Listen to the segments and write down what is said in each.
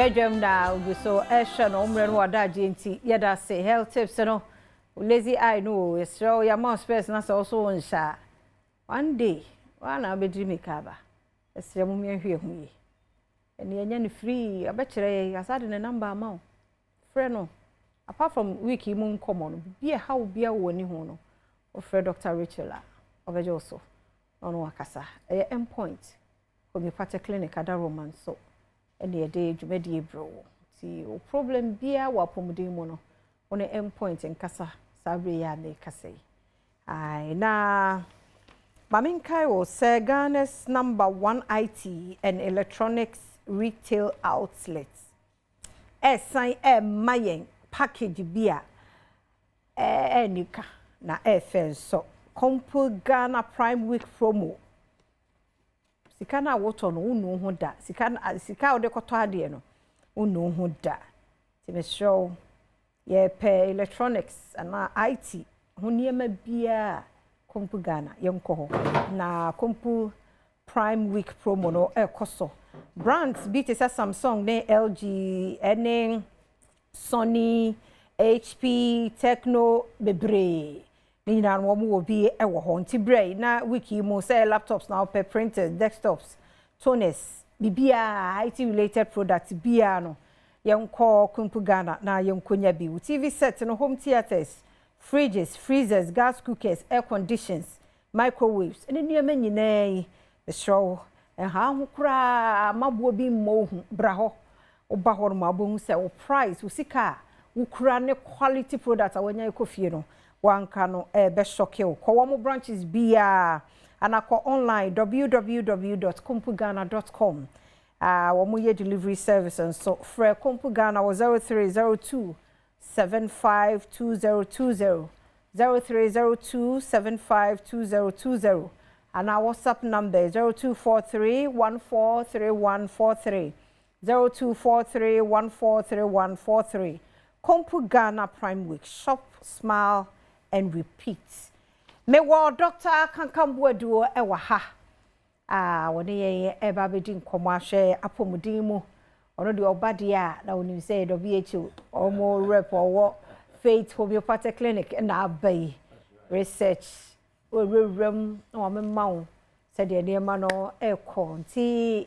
Bedwam na ogu so ɛhwɛ no mmerɛ no wadagye nti yɛda ase. Health tips no, lazy eye no o, yɛsrɛ wo, yɛama wo space na sɛ wo so wo nhyɛ a, one day woa na wobɛdiri mika aba. Yɛsrɛ mo, miɛnhwɛ ho yie. Ɛne ɛnyɛ no free, abɛkyerɛ yɛ asa de ne number ama wo, frɛ no. Apart from week yi mu nkɔmmɔ no, biribi a ɛha wo bia wɔ w'ani ho no, wofrɛ Dr. Rachel a, ɔbɛgye wo so na ɔno wakasa. Ɛyɛ Endpoint Homeopathic Clinic adaroma nso ɛne yɛde dwumadie brɛ wo. Nti wo problem biara wɔ apɔmuden mu no, wo ne Endpoint nkasa saa berɛ yi a mekasa yi. Ae, na maame nkae wɔ sɛ Ghana's number one IT and electronics retail outlet ɛsan ɛmma yɛn package bi a ɛɛnika na ɛɛfɛ nso, Compo Ghana Prime Week promo. Sika no a wotɔ no, wonnu ho da. Sika sika a wode kɔtɔ adeɛ no, wonnu ho da. Nti mesrɛ wo, yɛpɛ electronics anaa IT ho nneɛma biara, Compo Ghana, yɛnkɔ hɔ na Compo Prime Week promo no ɛrekɔ so. Brands bi te sɛ Samsung ne LG ɛne Sony, HP, Tecno bebree ne nyinaa no, wɔn wɔ bi wɔ hɔ. Nti berɛ yi na week yi mu sɛ laptops na wopɛ, printers, desktops, toners, biribiara IT related product biara no, yɛnkɔ Kumpu Ghana na yɛnkɔnya bi. Wo TV set no, home theatres, fridges, freezers, gas cookers, air conditions, microwaves ɛne nneɛma nyinaa yi, mesrɛ wo, ɛha ho koraa maboɔ bi mmɔ wo hu. Bra hɔ, woba hɔ no ma wobɛhu sɛ wo price, wo sika a wokura ne quality product a wanya kɔ fie no, wanka no ɛbɛsɔke wo. Kɔ wɔn branches biara ana kɔ online, www.compughana.com. Wɔn yɛ delivery service nso. Frɛ Compu Ghana wɔ 0302 752020, 0302 752020, ana WhatsApp number 0243 143143, 0243 143143. Compu Ghana Prime Week, shop, smile and repeat. Mewɔ Dr. Kankambuaduo ɛwɔ ha a wɔne yɛn ɛba abɛdi nkɔmmɔ ahwɛ apɔmuden mu. Ɔno deɛ, ɔba deɛ a na onim sɛ WHO ɔmo rep ɔwɔ Faith Homeopathic Clinic na aba yi. Research wɔwurawura mu na wɔmema wo sɛdeɛ nneɛma no ɛrekɔ. Nti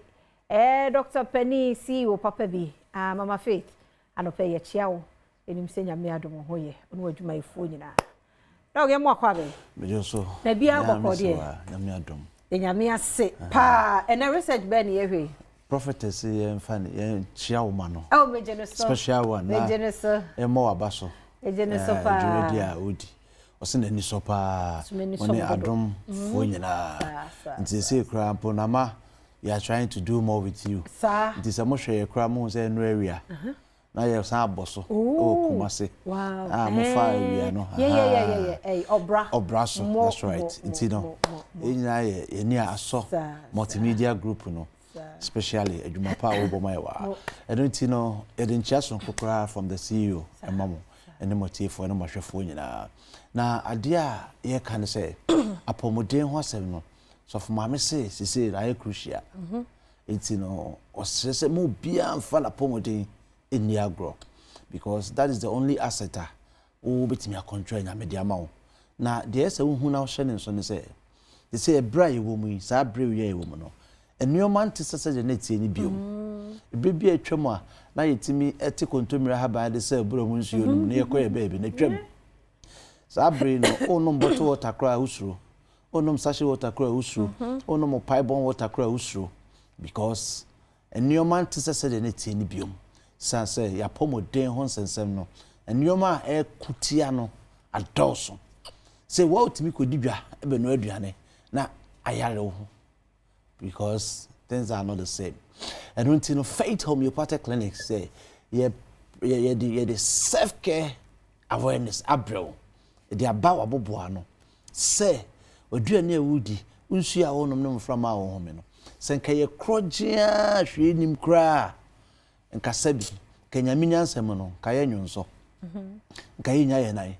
Dr. Penny, CEO papa bi, ah, Mama Faith, anɔpɛ yɛkyia wo. Ɛnim sɛ Nyame adom ho yɛ ɔne w'adwumayɛfoɔ nyinaa na ɔyɛ mu akɔ abɛn. Megye so. Na bia bɔkɔ deɛ? Nyame adom. Nyame ase paa. Ɛnɛ research bɛɛ ne yɛhwɛ? Prophetess, yɛmfa ne yɛnkyia wo ma no. Oh, megye no so. Special one na Megye no so. ɛmmɔ w'aba so. Megye no so paa. Dwumadi a wodi, ɔsɛ n'ani sɔ paa. So m'ani sɔ wɔne mo dodo. adomfoɔ nyinaa. Saa, saa. Nti ɛsei koraa mpo nama we are trying to do more with you. Nti sɛ mohwɛ yɛ koraa, mohu sɛ ɛno awia na yɛsan abɔ so ɛwɔ Kumase a mofa awia no. Yeah, ɔbra. Ɔbra so. That's right. Nti no mo, yɛn nyinaa yɛ yɛni a asɔ multimedia group no, especially adwuma pa a wɔbɔ ma yɛ wɔ ha. Ɛno nti no, yɛde nkyia sonko koraa from the CEO ɛma mo ɛne mo tiefoɔ ne mo ahwɛfoɔ nyinaa. Na adeɛ a yɛka ne sɛ apɔmuden ho asɛm no, sɔfo maame se sesei na ayɛ crucial. Nti no ɔsrɛ sɛ mo obiara mfa n'apɔmuden nni agorɔ, because that is the only asset a wobɛtumi akɔntwerɛ Nyame de ama wo. Na deɛ ɛsɛ wohu na wohyɛ ne nso ne sɛ, te sɛ ɛberɛ a yɛwɔ mu yi, saa berɛ yi a yɛwɔ mu no, nneɛma nte sɛ sɛdeɛ na ɛtie no biom. Ɛberɛ bi a atwam a na yɛtumi te kontommire ahaban de sɛ abura mu nsuo no mu na yɛkɔ yɛ baabi na twam, saa bere no, wonom bottle water koraa wosuro, wonom sachet water koraa wosuro, wonom pipe water koraa wosuro, because nneɛma nte sɛ sɛdeɛ na ɛtie no biom. San sɛ yɛapɔmuden ho nsɛnsɛm no, nneɛma a ɛko tia no adɔɔso sɛ wɔtumi kɔdi dwa bɛnoa aduane na ayare wo ho, because things are not the same. Ɛno nti no, Faith Homeopathic Clinic sɛ yɛ yɛde self care awareness abrɛ wo, yɛde aba w'aboboa no sɛ aduane a wodi, nsuo a wonom ne mframa a wɔhome no, sɛ nka yɛ korɔgyeaa hwee nim koraa, nkasa bi nka Nyame nyansa mu no, nka yɛ nwonsɔ, nka yɛnya yɛ nan,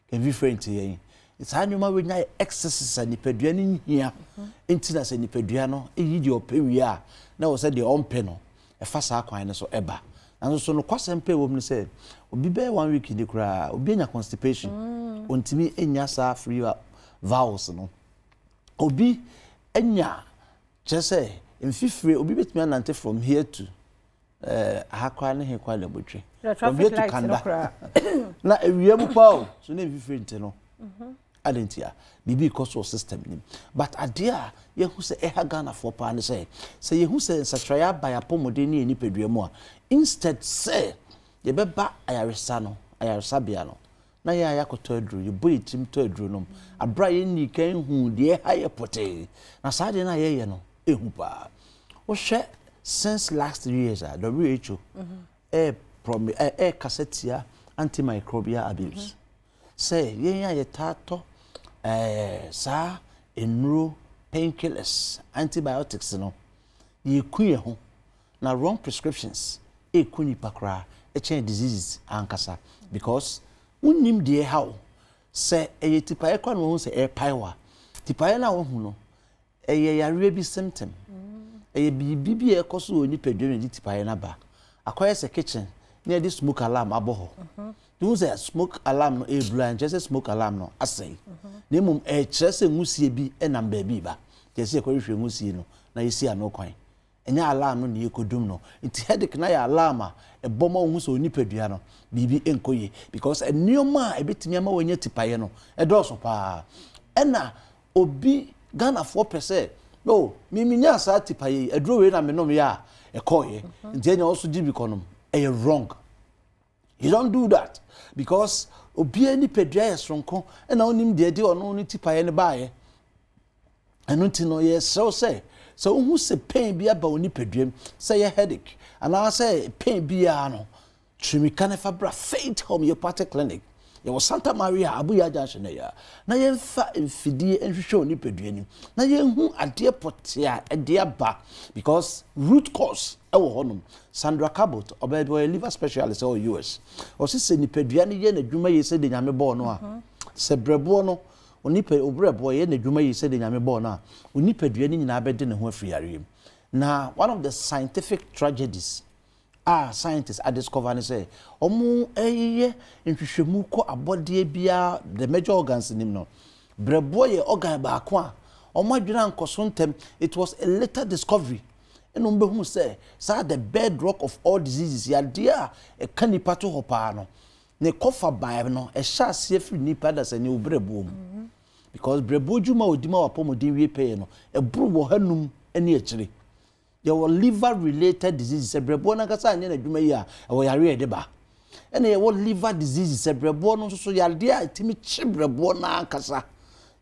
nka mfifire nte yɛn. Saa nneɛma wei nya yɛ excesses a nipadua no nhia. Nti na sɛ nipadua no eyi deɛ ɔpɛ wie a, na wɔ sɛ deɛ ɔmpɛ no ɛfa saa kwan no so ɛba. Nanso so nokwasɛm pɛ wɔ mu no sɛ obi bɛyɛ one week ni koraa, obi anya constipation, ontumi nya saa free bowels no. Obi anya, kyerɛ sɛ mfifire, obi bɛtumi anante from here to aha koraa ne he koraa na ɛbɔtwe from here to Kanda na ewia mu paa o, so ne mfifire nte no. Ade nti a biribi kɔ so wɔ system nim. But adeɛ a yɛhu sɛ ɛha Ghanafoɔ paa ne sɛ yɛhu sɛ nsakyerɛeɛ aba yɛ apɔmuden ne yɛ nipadua mu a, instead sɛ yɛbɛba ayaresa no, ayaresabea no, na yɛn a yɛakɔtɔ aduro, yɛbɔ yɛ tirim tɔ aduro nom abere a yɛnni kan hu deɛ ɛha yɛ pɔtee. Na saa adeɛ no a yɛyɛ no ɛhu paa. Wohwɛ, since last 3 years a WHO ɛɛkasa tia antimicrobial abuse, sɛ yɛn a yɛtaa tɔ saa nnuro, painkillers, antibiotics no, yɛku yɛn ho. Na wrong prescriptions ɛɛku nipa koraa ɛkyɛn diseases ankasa, because wonnim deɛ ɛha wo. Sɛ ɛyɛ tipaeɛ koraa na wɔhu sɛ ɛɛpae wa tipaeɛ no a wɔhu no, ɛyɛ yareɛ bi symptom, ɛyɛ biribi bi a ɛkɔ so wɔ nipadua no de tipaeɛ no aba. Akɔyɛ sɛ kitchen na yɛde smoke alarm abɔ hɔ. Wohu sɛ smoke alarm no ɛreblow a, nkyerɛ sɛ smoke alarm no asɛe, na mmom ɛkyerɛ sɛ nwusie bi nam baabi ba. Kyerɛ sɛ yɛkɔhwehwɛ nwusie no na yɛsi ano kwan, ɛnyɛ alarm no na yɛkɔdum no. Nti headache na yɛ alarm a ɛbɔ ma wohu sɛ onipadua no biribi nkɔ yie, because nneɛma a ɛbɛtumi ama wɔanya tipaeɛ no ɛdɔɔso paa. Ɛna obi, Ghanafoɔ pɛ sɛ, "Oh, mimi nya saa tipaeɛ yi, aduro wei na menom yɛ a ɛkɔɔyɛ," nti ɛnya ɔso gye bi kɔnom. Ɛyɛ wrong. You don't do that, because obiara nipadua yɛ soronko, ɛna onim deɛ de ɔno ne tipaeɛ no baayɛ. Ɛno nti no, yɛsrɛw sɛ wohu sɛ pain bi aba wo nipadua mu, sɛ yɛ headache anaasɛ pain biara no, twirika no fa bra Faith Homeopathic Clinic. Yɛwɔ Santa Maria Abuya Junction yɛ, na yɛmfa mfidie nhwehwɛ wo nipadua nim na yɛnhu adeɛ pɔte a ɛde aba, because root cause ɛwɔ hɔnom. Sandra Cabot, ɔbɛyɛ, ɔyɛ liver specialist ɛwɔ US, ɔsi sɛ nipadua no yɛ n'adwuma yie sɛ de Nyame bɔɔ no a, sɛ brɛboɔ no, onipa obrɛboɔ yɛ n'adwuma yie sɛ de Nyame bɔɔ no a, onipadua no nyinaa bɛde ne ho afiri yareɛ mu. Na one of the scientific tragedies a scientists adiscover ne sɛ wɔn ɛyɛ nhwehwɛmu kɔ abɔdeɛ biara, the major organs nim no, brɛboɔ yɛ organ baako a wɔn adwene ankɔ so ntɛm. It was a later discovery ɛna wɔn bɛhu sɛ saa the bedrock of all diseases, yadeɛ a ɛka nipa to hɔ paa no, ne kɔfa baa no ɛhyɛ aseɛ firi nipa dasani obrɛboɔ mu, because brɛboɔ dwuma a odi ma wapɔmuden wie pɛyɛ no ɛboro wɔ hanum ne akyire. Yɛwɔ liver related diseases, sɛ brɛboɔ nankasa anyɛ n'adwuma yi a, ɛwɔ yareɛ yɛde ba. Ɛna yɛwɔ liver diseases, sɛ brɛboɔ no nso so yareɛ a ɛtumi kye brɛboɔ n'ankasa.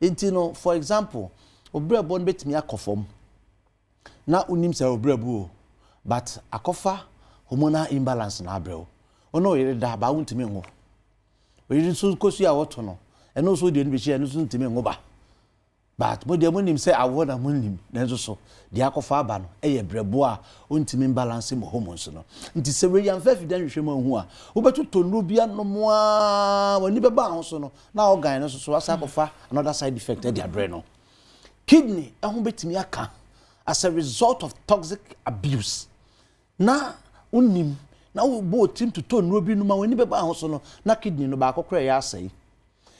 Nti no, for example, obrɛboɔ no bɛtumi akɔ fam na wonim sɛ obrɛboɔ o, but akɔfa hormonal imbalance na abrɛ wo. Wo ne ɔyere da baa, wontumi nwo. Oyere nso nkosua a wɔto no, ɛno nso deɛ no bɛhyia, ɛno nso ntumi nwo ba. But mo deɛ, monim sɛ awoɔ na monim, nanso so deɛ akɔfa aba no ɛyɛ brɛboɔ a ɔntumi mbalance mo hormones no. Nti sɛ wei yɛmfa afidie nhwehwɛ mu ahu a, wobɛtotɔ nnuro bi anom a w'ani bɛba ho so no, na organ no nso so asa akɔfa another side effect ɛde abrɛ no. Kidney ɛho bɛtumi aka as a result of toxic abuse na wonim na wobɔ otirim totɔ nnuro bi nom a w'ani bɛba ho so no, na kidney no baako koraa ɛyɛ asɛe.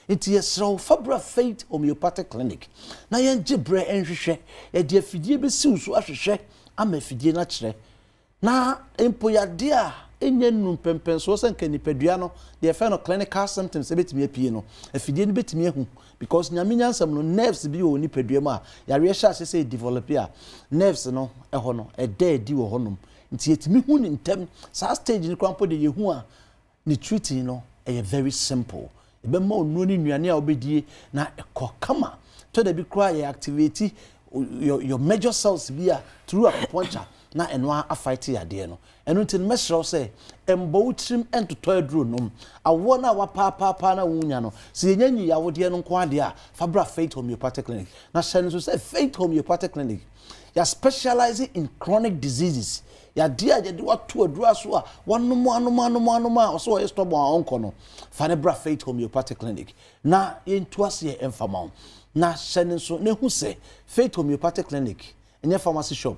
Nti yɛsrɛ wo, fa bra Faith Homeopathic Clinic na yɛngye berɛ nhwehwɛ. Yɛde afidie bɛsi wo so ahwehwɛ ama afidie no akyerɛ, na mpo yadeɛ a ɛnyɛ nnu mpɛmpɛnsoɔ sɛ nka nipadua no deɛ yɛfrɛ no clinical symptoms ɛbɛtumi apue no, afidie no bɛtumi ahu, because Nyame nyansɛm no, nerves bi wɔ nipadua mu a yareɛ hyɛ ase sɛ develop a, nerves no ɛhɔ no ɛda adi wɔ hɔnom. Nti yɛtumi hu ne ntɛm saa stage no koraa mpo de yɛhu a, ne treating no ɛyɛ very simple. Ɛbɛma onnuro ne nnuane a wobɛdie na ɛkɔ kama. Tɔ da bi koraa yɛ activate your major cells bi a through acupuncture na ɛno afight yadeɛ no. Ɛno nti no, mɛsrɛ wo sɛ ɛmbɔ wo tirim ɛntotɔ aduro nom. Awoɔ no a wapaapaapaa na wonya no, sɛ yɛnya nyi awodeɛ no nko adeɛ a, fa bra Faith Homeopathic Clinic. Na hyɛ no nso sɛ Faith Homeopathic Clinic, yɛ specialize in chronic diseases. Yadeɛ a yɛde wato aduro so a wanom anom anom anom a ɔsɛ ɔyɛ stubborn a ɔnkɔ no, fa ne bra Faith Homeopathic Clinic na yɛntu aseɛ ɛmfa ma wo. Na hyɛ ne nso na ehu sɛ Faith Homeopathic Clinic ɛnyɛ pharmacy shop.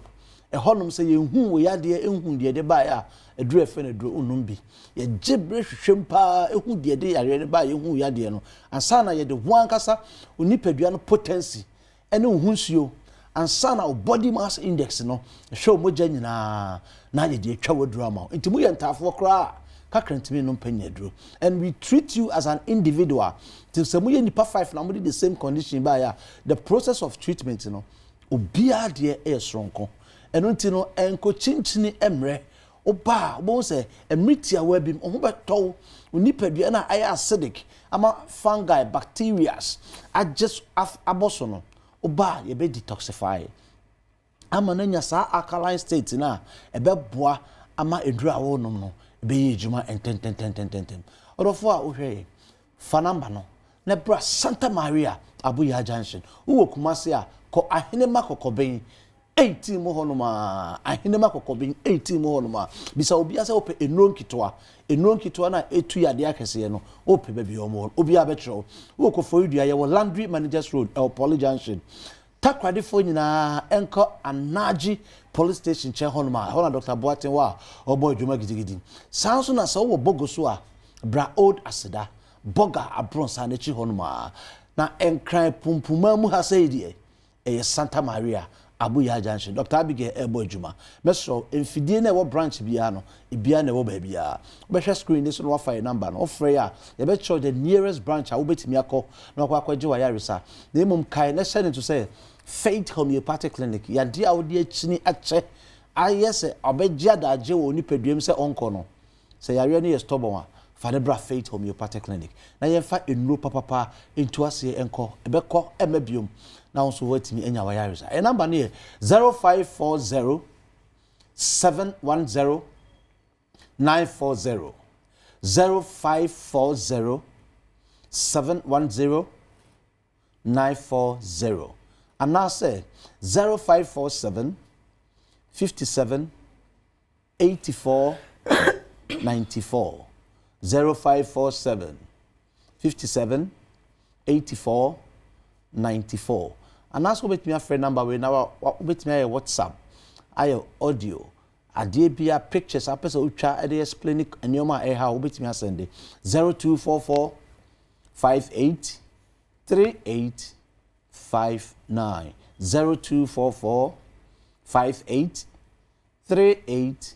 Ɛhɔnom sɛ yɛnhuu wo yadeɛ, nhuu deɛ ɛde baeɛ a, aduro a yɛfrɛ no aduro, wonnom bi. Yɛgye berɛ hwehwɛ mu pa ara hu deɛ ɛde yareɛ no baeɛ, yɛhu wo yadeɛ no, ansa na yɛde wo ankasa wo nipadua no potency ne wo ho nsuo, ansa na wo body mass index no, ɛhwɛ wo mogya nyinaa na yɛde atwa w'aduro ama wo. Nti moyɛ ntaafoɔ koraa a, kakra ntumi nnom panyin aduro. And we treat you as an individual. Nti sɛ moyɛ nnipa five na mode the same condition baeɛ a, the process of treatment no, Obiara deɛ yɛ soronko. Ɛno nti no, nkɔkyinkyini mmerɛ. Woba a, wobɛhu sɛ mmerɛ tiawa bi mu, wo ho bɛtɔ wo. Wo nipadua no a ayɛ acidic ama fungi, bacterias agye so, abɔ so no, woba a, yɛbɛ detoxify ama no anya saa alkaline state no a ɛbɛboa ama aduro a worenom no bɛyɛ adwuma ntɛntɛntɛntɛntɛm. Ɔdɔfoɔ a wohwɛ yɛn, Fa number no na bra Santa Maria Abuya Junction. Wowɔ Kumasi a, kɔ Ahenema Kɔkɔben 18 mu hɔnom a, Ahenema Kɔkɔben 18 mu hɔnom a, bisa obiara sɛ wopɛ nnuro nketewa. Nnuro nketewa no a ɛtu yadeɛ akɛseɛ no, wopɛ baabi a wɔwɔ no, obiara bɛkyerɛ wo. Wowɔ Koforidua, yɛwɔ Landry Managers Road, ɛwɔ Poly Junction. Takoradefoɔ nyinaa nkɔ Anagye Police Station nkyɛn hɔnom a, ɛhɔ na Dɔkta Boateng wɔ a ɔbɔ adwuma gidigidi. Saa nso na sɛ wowɔ Bogoso a, bra Old Aseda, Bolga Abronsan no akyi hɔnom a. Na Nkran Pumpumaa mu ha sɛi deɛ, ɛyɛ Santa Maria, Abuya Junction. Dɔkta Abigail rebɔ adwuma. Mɛsrɛ wo, mfidie no a ɛwɔ branch biara no, ebiara na ɛwɔ baabiara. Wobɛhwɛ screen no so na woafa yɛn number no. Wofrɛ yɛn a, yɛbɛkyerɛ wo the nearest branch a wobɛtumi akɔ na wakɔ akɔgye w'ayaresa. Na mmom kae na hyɛ no nso sɛ Faith Homeopathic Clinic, yadeɛ a wode akyini akyɛ ayɛ sɛ ɔbɛgye adagyeɛ wɔ wo nipadua mu sɛ ɔnkɔ no, sɛ yareɛ no yɛ stubborn a, fa no bra Faith Homeopathic Clinic na yɛmfa nnuro papapa ntu aseɛ nkɔ, ɛbɛkɔ ɛmma biom na wo nso woatumi anya w'ayaresa. Yɛn number no yɛ 0540 710 940 0540 710 940 anaasɛ 0547 57 84 94 0547 57 84 94 anaasɛ wobɛtumi afrɛ number wei na wobɛtumi ayɛ WhatsApp ayɛ audio Adeɛ biara, pictures a wopɛ sɛ wotwa de explain nneɛma a ɛreha wo, wobɛtumi asɛnde 0244 58 38 59 0244 58 38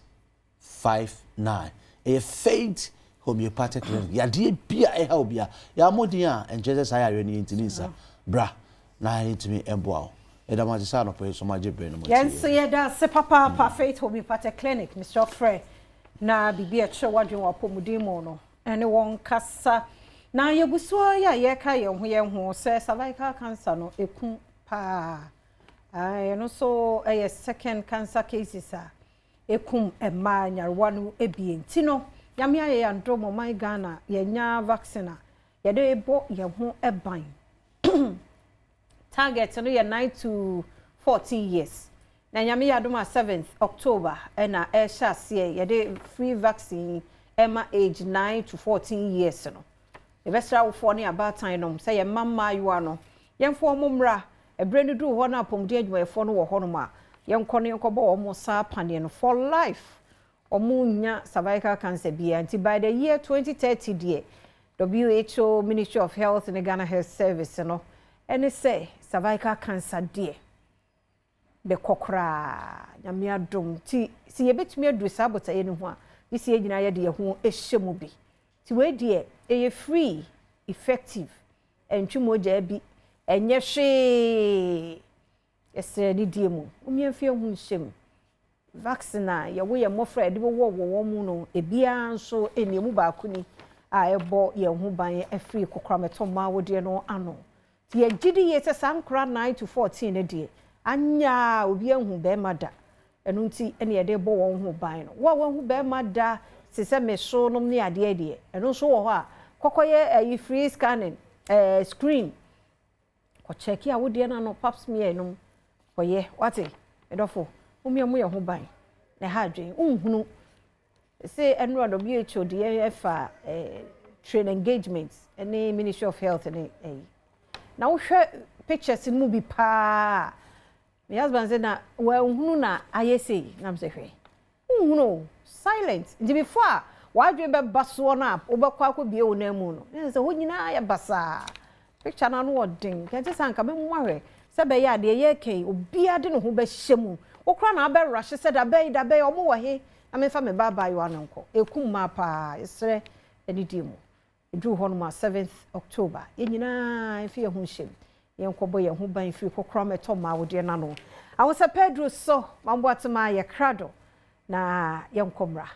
59. Ɛyɛ Faith Homeopathic Clinic. Yadeɛ bi a ɛha obi a, yɛammɔ din a, ɛnkyerɛ sɛ saa yareɛ no yɛntumi nsa. Bra na yɛntumi mboa wo. Yɛda mo ase sɛ anɔpa yi nso moagye bere no moatie Yɛn nso yɛn. yɛda ase papaapa Faith Homeopathic Clinic. Mesrɛ wo frɛ na biribi a ɛkyerɛ w'adwene wɔ apɔmuden mu no ne wɔn nkasa. Na yɛgu so ara yi a yɛreka yɛn ho yɛn ho sɛ cervical cancer no ɛku paa. Ae, ɛno nso ɛyɛ second cancer cases a ɛkum mmaa nyarewa no bi. Nti no, Nyame ayɛ yɛn adom ɔman Ghana yɛanya vaccine a yɛde bɔ yɛn ho ban. Target no yɛ 9 to 14 years. Na Nyame yɛ adom a 7th October na ɛrehyɛ aseɛ yɛde free vaccine yi ɛma age 9 to 14 years no. Yɛbɛsrɛ awofoɔ ne abaatan nom sɛ yɛn mma mmaayewa no yɛmfa wɔn mmra. Ɛberɛ no duru hɔ na apɔmuden adwumayɛfoɔ no wɔ hɔnom a, yɛnkɔ na yɛnkɔbɔ wɔn saa paneɛ no for life. Wɔnnya cervical cancer biara nti by the year 2030 deɛ WHO, Ministry of Health ne Ghana Health Service no ne sɛ cervical cancer deɛ bɛkɔ koraa Nyame adom nti sɛ yɛbɛtumi aduru saa botaeɛ no ho a gye sɛ yɛn nyinaa yɛde yɛn ho hyɛ mu bi nti wei deɛ ɛyɛ free, effective, ɛntwe mogyaa bi, ɛnyɛ hwee. Yɛsrɛ anidie mu, mommia mfi yɛn ho nhyɛ mu. Vaccine a yɛwo yɛn mmɔfra a yɛde wowɔ wɔ wɔn mu no, ebiara nso nni. Emu baako ni a ɛbɔ yɛn ho ban firi kokoramɛtɔ mmaa awodeɛ no ano. Nti yɛgye di yie sɛ saa nkwadaa 9 to 14 no deɛ, anyɛ a obi anhu barima da. Ɛno nti na yɛde rebɔ wɔn ho ban no. Wo a woahu barima da te sɛ me so nom ne adeɛ deɛ, ɛno nso wɔ hɔ a, kɔkɔyɛ ayi free scanning, eh, screen. Kɔ kyɛke a wodeɛ no ano pap smear nom kɔyɛ wate medɔfo momia mo yɛ ho ban na ɛha adwen wonhunu se ɛnora WHO deɛ ɛfa eh, train engagement ne Ministry of Health ne ɛyi na wohwɛ pictures no mu bi paa. Me husband sɛ na wanhunu na ayɛ sei, na mesɛ hwɛ. Wonhunu o, silent. Nti before a w'adwene bɛba soɔ no a wobɛkɔ akɔbie wo nan mu no, ne sɛ hɔ nyinaa yɛ basaa. Picture no ano wɔ den. Kɛnte sɛ anka mɛmu ahwɛ sɛ bɛyɛ adeɛ yɛreka yi, obiara de ne ho bɛhyɛ mu. Wokora na abɛrahye sɛ dabɛyi dabɛyi ɔmo wɔ he na memfa me ba abaayewa no nkɔ. Ɛkum mmaa paa, yɛsrɛ anidie mu. Ɛduru hɔ nom a 7th October, yɛn nyinaa mfi yɛn ho nhyɛm. Yɛnkɔbɔ yɛn ho ban firi kokoram ɛtɔ mmaa wodeɛ n'ano. Ahosɛ Pedro so, mamboatema yɛ krado na yɛnkɔ mmra.